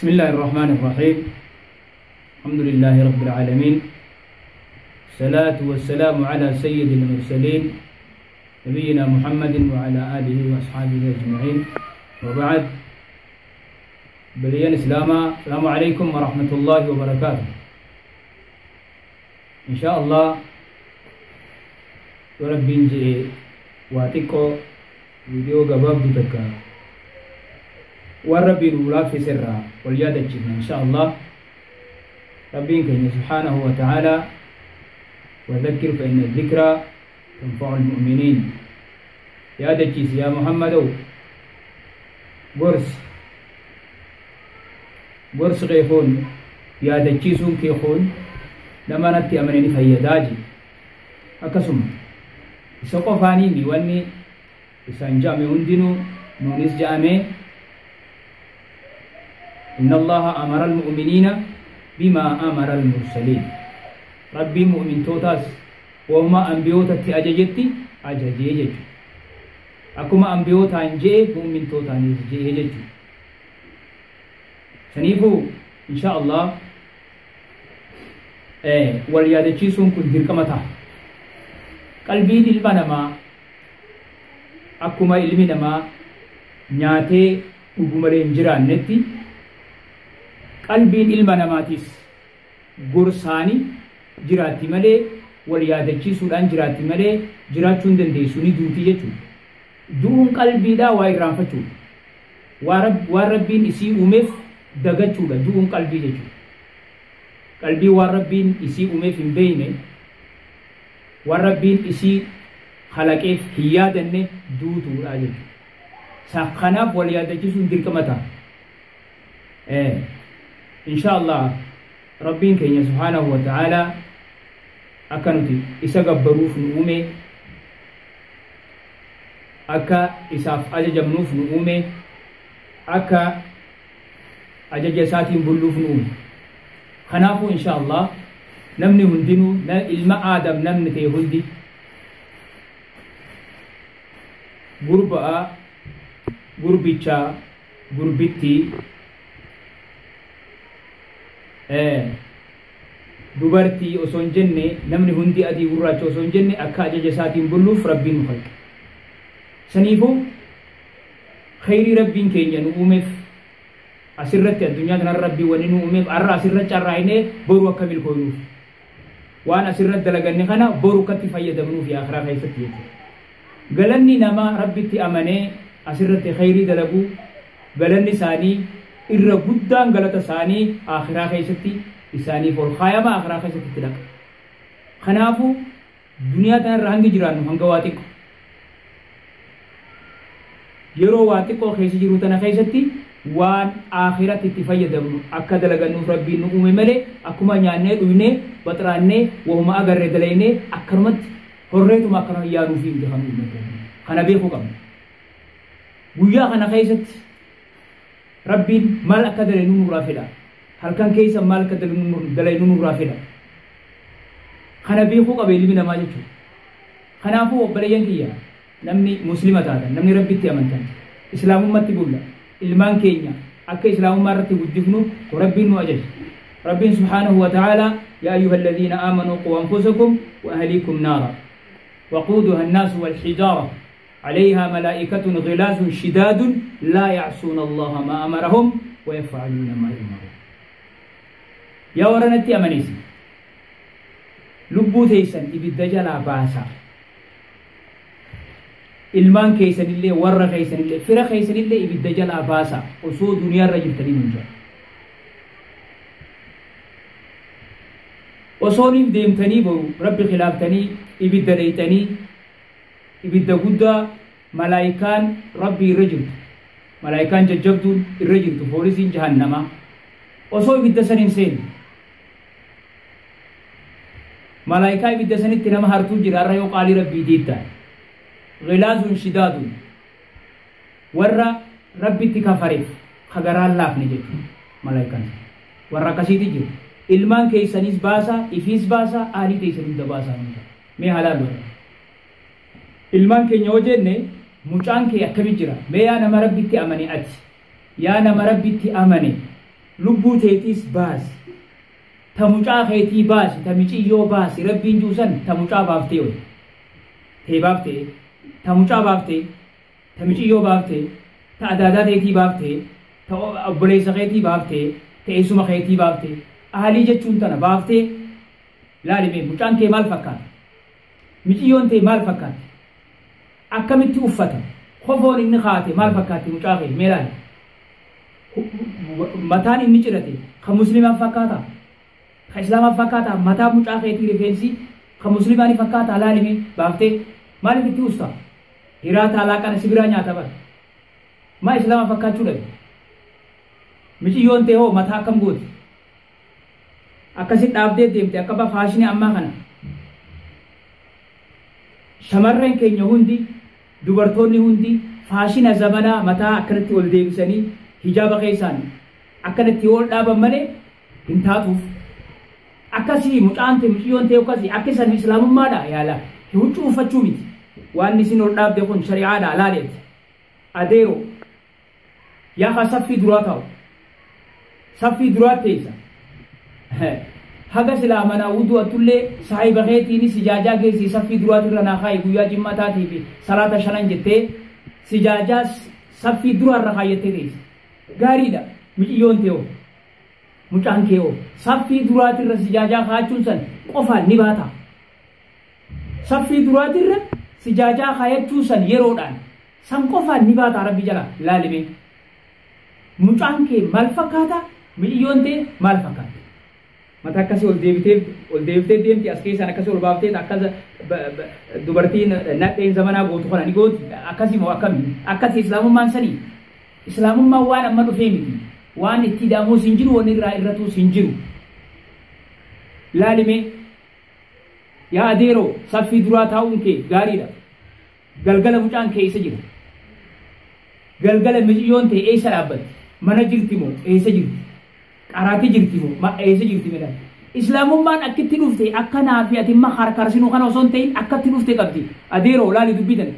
بسم الله الرحمن الرحيم. الحمد لله رب العالمين، الصلاة والسلام على سيد المرسلين نبينا محمد وعلى آله وأصحابه أجمعين، وبعد. بليان إسلاما، السلام عليكم ورحمة الله وبركاته. إن شاء الله وربين جي واتيكو فيديو قباب دوتكا والربين ولا في سرها واليادة إن شاء الله. ربين كان سبحانه وتعالى: وذكر فإن الذكرى تنفع المؤمنين. يا دجيس يا محمد، قرص قرص غيخون يا دجيسون كيخون لما نتي أمنني فيداجي أكسم سقفاني ميواني إسان جامي هندنو نونس جامي. إن الله أمر المؤمنين بما أمر المرسلين. ربي مؤمن توتاس وهما أنبيوتا أججتي أججي أكما أنبيوتا أنجي مؤمن توتا نجي. سنيفو إن شاء الله واليادتشيسون كن دركمتا قلبي ilma akkuma ilmi namaa nyaatee dhuguu malee hin jiraannetti, qalbiin ilma namaatis gorsaanii jiraatti malee, wal yaadachiisuudhaan jiraatti malee jiraachuu hin dandeessu, ni duuti jechuudha. Du'uun qalbiidhaa waa irraanfachuudha. Waan Rabbiin isii uumeef dagachuudha du'uun qalbii jechuudha. Qalbii waan Rabbiin isii uumeef hin beekne, waan Rabbiin isii kalaqeef hin yaadanne duutuudha jechuudha. Kanaaf wal yaadachiisuun dirqama ta'a. إن شاء الله ربين كي سبحانه وتعالى أكنتي إسا قبروف نؤمي، أكا إساف أججمنوف نؤمي، أكا أجج ساتين بلوف نؤمي. خنافو إن شاء الله نمني هندنو إلما آدم نمني تيهندي غربا غربيتشا غربتي dubartii osoo hin jenne, namni hundi adii gurraacha osoo hin jenne, akka ajaja isaatiin bulluuf Rabbiin nu khalqe. Saniifuu khayrii Rabbiin keenya nu uumeef asirratti addunyaa kanarra Rabbiin wanni nu uumeef har'a asirra carraa'inee boru akka milkooynuuf, waan asirratti dalaganne kana boru akkatti fayyadamnuuf akhiraa keessatti jechuudha. Galanni namaa Rabbitti amanee asirratti khayrii dalaguu, galanni isaanii irra guddaan galata isaanii akhiraa keessatti isaaniif ol kaayama, akhiraa keessatti itti dhaqa. Kanaafuu duniyaa tanarra hangi jiraannu hanga waa xiqqo. Yeroo waa xiqqoo keessa jiru tana keessatti waan akhiratti itti fayyadamnu akka dalagannuuf Rabbiin nu uume malee, akkuma nyaannee dhugnee baxiraannee wahuma agarree dalaynee akkanumatti horreetuma akkanuma yaaduuf hin kan uume. Kana beekuu qabna. Guyyaa kana keessatti Rabbiin maal akka dalaynu nurraa fedha. Halkan keessa maal akka dalaynu nurraa fedha. Kana beekuu qaba ilmi namaa jechuudha. Kanaafuu obboleeyyan kiyya, namni muslima taatan, namni Rabbitti amantan, islaamummaatti bulla, ilmaan keenya akka islaamummaa irratti guddifnu Rabbiin nu ajaja. Rabbiin subhaanahu wa ta'ala: يا أيها الذين آمنوا قوا أنفسكم وأهليكم نارا وقودها الناس والحجارة عليها ملائكة غلاظ شداد لا يعصون الله ما أمرهم ويفعلون ما يؤمرون. يا ورنتي أمانيسي لبو تيسن إبدا جلا باسا، ilmaan keessanillee, warra keessanillee, fira keessanillee ibidda jalaa baasa osoo duniyaarra jirtanii nun jira. Osooniif deemtanii boru Rabbi khilaaftanii ibidda dheeytanii, ibidda guddaa malaayikaan Rabbi irra jirtu, malaayikaan jajjabduun irra jirtu, poolisiin jahannamaa, osoo ibidda san hin seenne malaayikaa ibidda sanitti nama hartuu jira har'a yoo qaalii Rabbii diiddan. Ghilaazun shidaadun warra Rabbitti kafareef kagaraan laafne jechuudha malaayikaan warra akkasiiti jiru. Ilmaan keessanis baasaa, ifiis baasaa, aalii teessan hunda baasaa hunda. Mee halaal warra ilmaan keenya yoo jenne, mucaan kee akkami jira? Mee yaa nama Rabbitti amane, ati yaa nama Rabbitti amane, Lubbuu teetiis baasi. Ta mucaa keetii baasi, ta miciyyoo baasi, rabbiin juusan ta mucaa baaftee oyi. Tee baaftee, ta mucaa baaftee, ta miciyyoo baaftee, ta adaadaa teetii baaftee, ta obboleessa keetii baaftee, ta eessuma keetii baaftee. Ahalii jechuun tana baaftee laalime mucaan kee maal fakkaata? Miciyyoon tee maal fakkaatti? Akkamitti uffata? Kofoon inni kaate maal fakkaatti mucaa kee? Mee laali. Mataan inni cirate kan musliimaa fakkaata? Kan islaamaa fakkaata? Mataa mucaa keetii rifeensi kan musliimaa ni fakkaata laalime baaftee maaliif itti usta? Hiraata alaaqana si biraa nyaata bara. Maa islaamaa fakkaachuu dhabe? Miciyyoon tee hoo mataa akkam gooti? Akkasit dhaabdee deemte akka faashinii ammaa kana. Shamarreen keenya hundi dubartoonni hundi faashina zamanaa mataa akkanatti ol deebisanii hijaaba keessaan akkanatti ol dhaaban malee hin taatuuf. Akkasii mucaan ta'e mucayyoon ta'e akkasii akka isan islaamummaadha yaala huccuu uffachuu miti. Waan isin ol dhaabde kun shari'aadha laaleeti. Adeero yaa saffii duraa taa'u. Saffii duraa teessa. Haga silaa manaa wudu'attullee saahiba keetiin sijaajaa geessi saffii duraatirra naa kaayi guyyaa jimmaa taatii fi salaata shanan jettee sijaajaa saffii duraarra kaayyattee teessa. Gaariidha miciyyoon tee'oo mucaan kee'oo saffii duraatirra sijaajaa kaayachuun san qofaan ni baata. Saffii duraatirra sijaajaa kaayachuu san yeroodhaan san qofaan ni baata rabbi jala laalime. Mucaan kee maal fakkaata? Miciyyoon tee maal fakkaata? Mata akkasii ol deebitee deemti as keessaan akkasii ol baaftee akkas dubartiin nadheen zamanaa gootu kana ni gooti akkasii moo akkamii akkasii islaamummaan sanii islaamummaan waan amma dhufee miti waan itti hidhamuus hin jiru wanni irraa irratuus hin jiru. Laalime yaa adeeroo saffii duraa taa'uun kee gaariidha. Galgala mucaan kee eessa jira? Galgala miciyyoon ta'e eessa dhaabbatti? Mana jirti moo eessa jirti? Qaraatii jirti moo eessa jirti midhaan? Islaamummaan akkitti dhufte akka naa fi ati imma harkarsinuu kana osoo hin ta'in akkatti dhufte qabdi. Adeeroo laali dubbitan.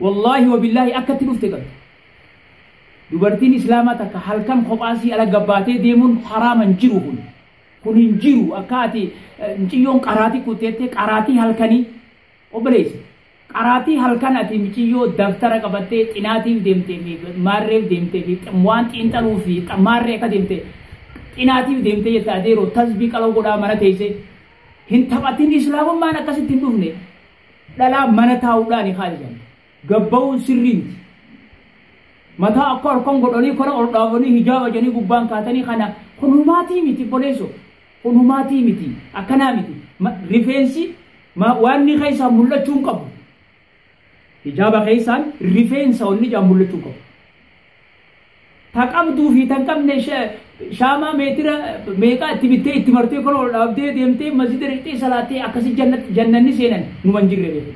Wallaahi wabillaahi akkatti dhufte qabdi. Dubartiin islaamaa takka halkan kophaasii ala gabbaatee deemuun haraama hin jiru kun. Kun hin jiru akka ati miciyyoon qaraatii kutteettee qaraatii halkanii obboleessa. Qaraatii halkan ati miciyyoo daftara qabattee xinaatiif deemtee fi maarreef deemtee fi waan xiinxaluu fi maarree akka deemtee xinaatiif deemtee jette adeeroo tasbii qaloo godhaa mana teessee hin taphatin islaamummaan akkasitti hin dhufne dhalaa mana taa'uudhaan haali gabba'uun sirrii miti. Mataa akka harkaan godhanii kana ol dhaabanii hijaaba jedhanii gubbaan kaatanii kana kun humaatii miti obboleessoo kun humaatii miti akkanaa miti rifeensi waan ni keessaa mul'achuu hin qabu. Hijaaba keessaan rifeensa onni ijaan mul'achuu hin qabu. Ta qabduu fi tan qabne shaamaa meetira meeqaa itti bittee itti martee kana ol dhaabdee deemtee masjida dhaqxee salaattee akkasii jannanni seenan numa hin jirre beeku.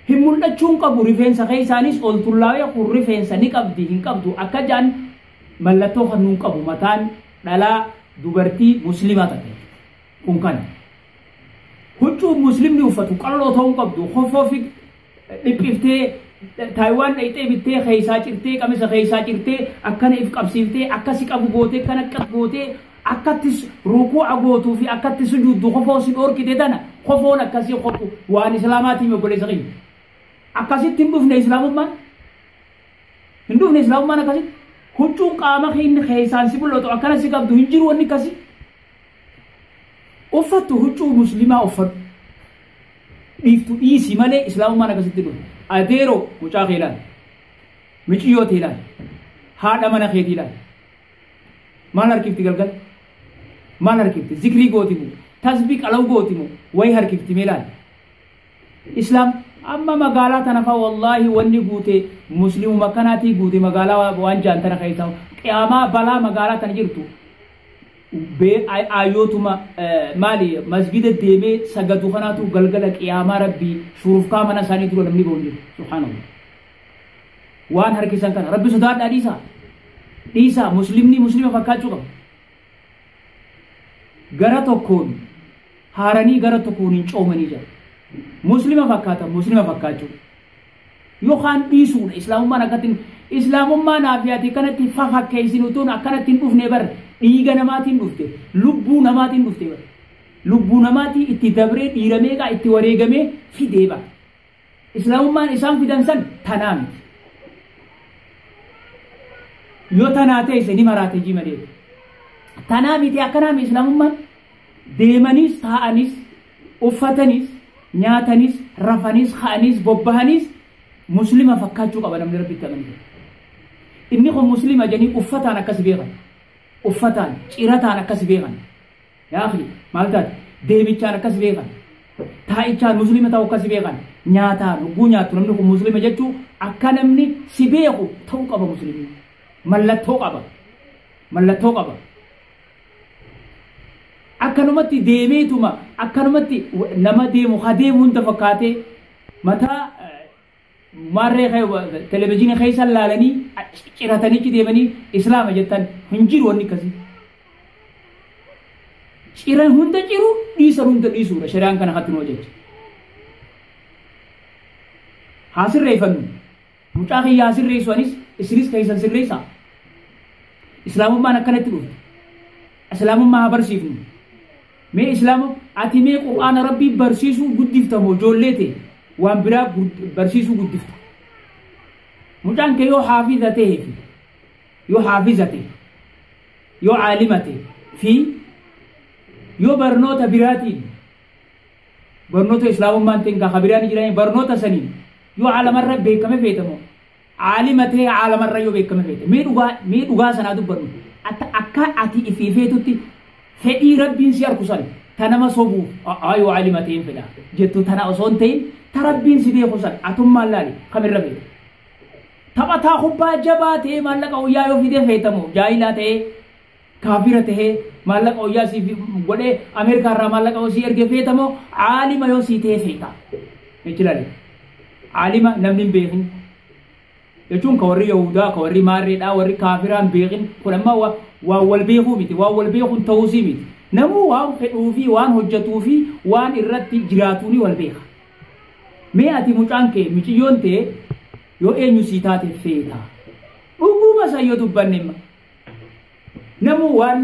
Hin mul'achuu hin qabu rifeensa keessaanis ol tullaa'ee kun rifeensa ni qabdi hin qabdu akka jaan mallattoo kan nuun qabu mataan dhalaa dubartii musliimaa taate kun kana. Huccuu muslimni uffatu qalloo ta'uu hin qabdu kofoo fi dhiphiftee Taayiwaan dhaqxee bittee keessaa cirtee qamisa keessaa cirtee akkana if qabsiiftee akkasi qabu gootee kana akkas gootee akkatti rukuu'a gootuu fi akkatti sujuuddu kofoo si dhorkite tana kofoon akkasii kofu waan islaamaatiin obboleessa keenya. Akkasitti hin dhufne islaamummaan hin dhufne islaamummaan akkasitti huccuun qaama keenya keessaan si mul'atu akkana si qabdu hin jiru wanni akkasii. Uffattu huccuu musliimaa uffadhu. Dhiiftu dhiisi malee islaamummaan akkasitti dhufe. Adeeroo mucaa kee ilaali. Miciyyoo tee ilaali. Haadha mana keetii ilaali. Maal harkifti galgala? Maal harkifti? Zikrii gooti moo? Tasbii qalaw gooti moo? Wayi harkifti mee ilaali. Islaam amma magaalaa tana fa wallaahi wanni guute muslimuma kanaatii guute magaalaa waan jaan tana keessa qiyaamaa balaa magaalaa tana jirtu. Ayyootuma maali masgida deemee sagadu kanaatu galgala qiyaamaa rabbii shurufkaa mana isaanii dura namni bahu jiru subhaanallah. Waan harkisan kana rabbi sodaadhaa dhiisaa. Dhiisaa muslimni muslima fakkaachuu qaba. Gara tokkoon haaranii gara tokkoon hin coomanii jira. Muslima fakkaata muslima fakkaachuu. Yookaan dhiisuudha islaamummaan akkatti Islaamummaa naaf yaati kanatti fafakkeessinu tun akkanatti hin dhufne bar. Dhiiga namaatiin dhufte, lubbuu namaatiin dhufte bar. Lubbuu namaatii itti dabree, dhiira meeqaa itti wareegamee fidee bar. Islaamummaan isaan fidan san tanaa miti. Yoo tanaa ta'e ni maraate jii malee. Tanaa miti, akkanaa miti islaamummaan. Deemanis, taa'anis, uffatanis, nyaatanis, rafanis, ka'anis, bobbahanis muslima fakkaachuu qaba namni Rabbitti amane. Inni kun muslima jedhanii uffataan akkas beekan. Uffataan, cirataan akkas beekan. Yaa akhi, maal taate? Deemichaan akkas beekan. Taa'ichaan muslima ta'uu akkas beekan. Nyaataan hogguu nyaattu namni kun muslima jechuu akka namni si beeku ta'uu qaba muslimni. Mallattoo qaba. Mallattoo qaba. Akkanumatti deemeetuma akkanumatti nama deemu ha deemu hunda fakkaatee mataa maarree televizyiinii keessa laalanii ciratanii deemanii islaama jettan hin jiru wanni akkasii. Ciran hunda ciru, dhiisan hunda dhiisuudha shari'aan kana hatti nu hojjecha. Haa sirreeffannu. Mucaa kiyya haa sirreessu anis, isinis keessan sirreessaa. Islaamummaan akkanatti dhufte. Islaamummaa haa barsiifnu. Mee islaama ati mee Qur'aana Rabbii barsiisuu guddiftamoo ijoollee ta'e waan biraa barsiisuu guddifta? Mucaan kee yoo haafiza ta'ee fi yoo haafiza ta'e, yoo aalima ta'e fi yoo barnoota biraatiin, barnoota islaamummaan ta'in ka biraan jiran, barnoota saniin yoo aalamarra beekame feetamoo, aalima ta'e aalamarra yoo beekame feete, mee dhugaa sanaa dubbannu, akka ati ifii feetutti fedhii Rabbiin si arku san ta nama sobuuf yoo aalima ta'een fedha jettu tana osoo hin ta'in, ta Rabbiin si beeku san atummaan laali, kamirra feeta? Taphataa kubbaa jabaa ta'ee maallaqa wayyaa yoo fidee feetamoo, jaahilaa ta'ee, kaafira tahee, maallaqa wayyaa siif godhee Ameerikaa irraa maallaqa yoo sii erge feetamoo, aalima yoo sii ta'ee feeta? Jechi aalima namni hin beekin jechuun ka warri Yahudaa, ka warri maarreedhaa, warri kaafiraa hin beekin kun amma waan wal beekuu miti, waan wal beekuun ta'uusii miti. Namuu waan fedhuu fi waan hojjetuu fi waan irratti jiraatuuni wal beeka. Mee ati mucaan kee, miciyyoon ta'e yoo eenyu sii taate feeta? Dhuguma isa yoo dubbanne imma namuu waan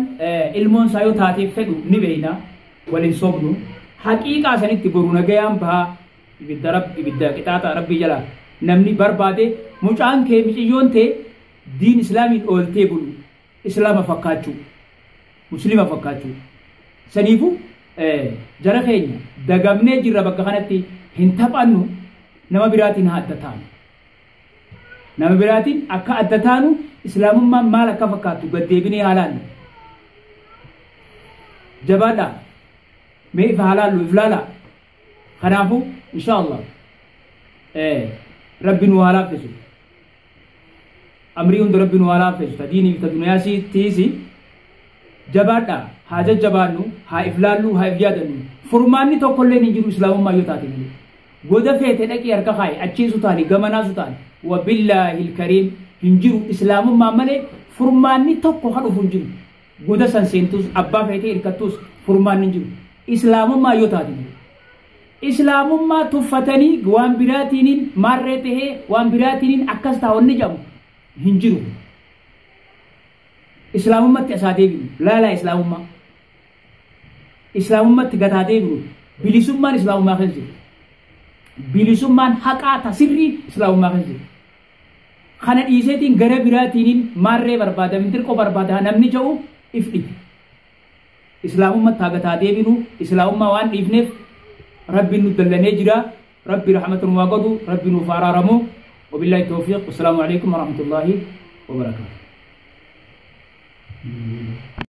ilmoon isaa yoo taateef fedhu ni beeyna, waliin sobnu. Haqiiqaa sanitti boru nagayaan bahaa ibidda Rabbi, ibidda qixaaxa Rabbii jala namni barbaade, mucaan kee, miciyyoon ta'e diin islaamiin ooltee bulu, islaama fakkaachuu, muslima fakkaachuu. Saniifu jara keenya, dagamnee jirra bakka kanatti. Hin taphannu. Nama biraatiin haa adda taanu. Nama biraatiin akka adda taanu, islaamummaan maal akka fakkaattu gaddeebinee haa laallu. Jabaadhaa, mee ifa haa laallu, if laalaa. Kanaafuu insha Allah Rabbi nu haa laaffisu. Amrii hunda Rabbi nu haa laaffisu, ta diinii fi ta duniyaa tiisi. Jabaadhaa, haa jajjabaannu, haa if laallu, haa if yaadannu. Furmaanni tokkollee hin jiru islaamummaa yoo taate malee. Goda feete dhaqii harka kaayi, achiisu taani, gamanaasu taani, wabillaahi ilkariim, hin jiru islaamummaa malee furmaanni tokko kan dhufu hin jiru. Goda san seentus, abbaa feetee hirkattus, furmaanni hin jiru islaamummaa yoo taate malee. Islaamummaa tuffatanii waan biraatiiniin maarree tahee, waan biraatiiniin akkas ta'a wanni jedhamu hin jiru. Islaamummaatti asaa deebinu, laalaa. Islaamummaa, islaamummatti gataa deebinu. Bilisummaan islaamummaa keessa jiru. Bilisummaan haqaa tasirrii islaamummaa keessa jiru. Kana dhiiseetiin gara biraatiiniin maarree barbaada, mintirqoo barbaada namni jedhu if dhibe. Islaamummaatti haa gataa deebinu. Islaamummaa waan dhiifneef Rabbiin nu dallanee jira. Rabbi rahmata nu haa godhu, Rabbi nuuf araaramu. وبالله التوفيق، والسلام عليكم ورحمة الله وبركاته.